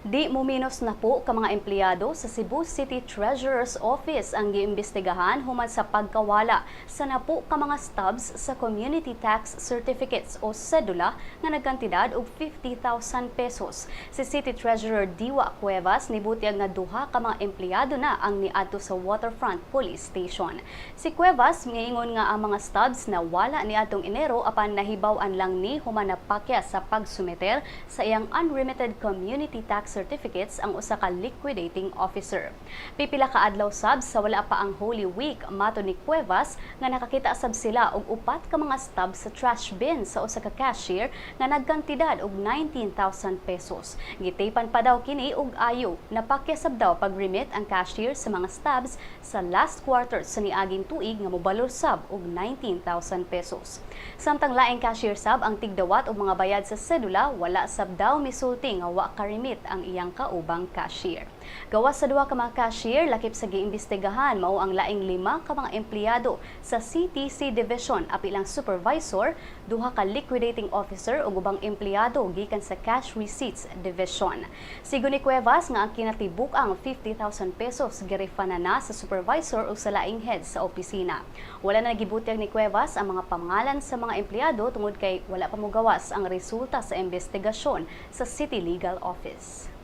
Di muminos 10 ka mga empleyado sa Cebu City Treasurer's Office ang giimbestigahan human sa pagkawala sa 10 ka mga stubs sa Community Tax Certificates o sedula nga nagkantidad og 50,000 pesos. Si City Treasurer Diwa Cuevas nibutyag nga duha ka mga empleyado na ang niadto sa Waterfront Police Station. Si Cuevas miingon nga ang mga stubs nawala niadtong Enero, apan nahibaw-an lang ni human napakya sa pagsumiter sa iyang unremitted community tax certificates ang usa ka liquidating officer. Pipila ka adlaw sab sa wala pa ang Holy Week, matod ni Cuevas nga nakakita sab sila og upat ka mga stubs sa trash bin sa usa ka cashier nga nagkantidad og 19,000 pesos. Gitape-an pa daw kini og ayo. Napakya sab daw pag-remit ang cashier sa mga stubs sa last quarter sa niaging tuig nga mobalor sab og 19,000 pesos. Samtang laing cashier sab ang tigdawat og mga bayad sa sedula, wala sab daw misulti nga wa ka-remit ang iyang kaubang cashier. Gawas sa duha ka mga cashier, lakip sa giimbestigahan mao ang laing lima ka mga empleyado sa CTC division apil ang supervisor, duha ka liquidating officer ug ubang empleyado gikan sa cash receipts division. Sigon ni Cuevas nga ang kinatibuk-ang 50,000 pesos gi-refund na sa supervisor ug sa laing head sa opisina. Wala na gibutyag ni Cuevas ang mga pangalan sa mga empleyado tungod kay wala pa mogawas ang resulta sa investigasyon sa City Legal Office.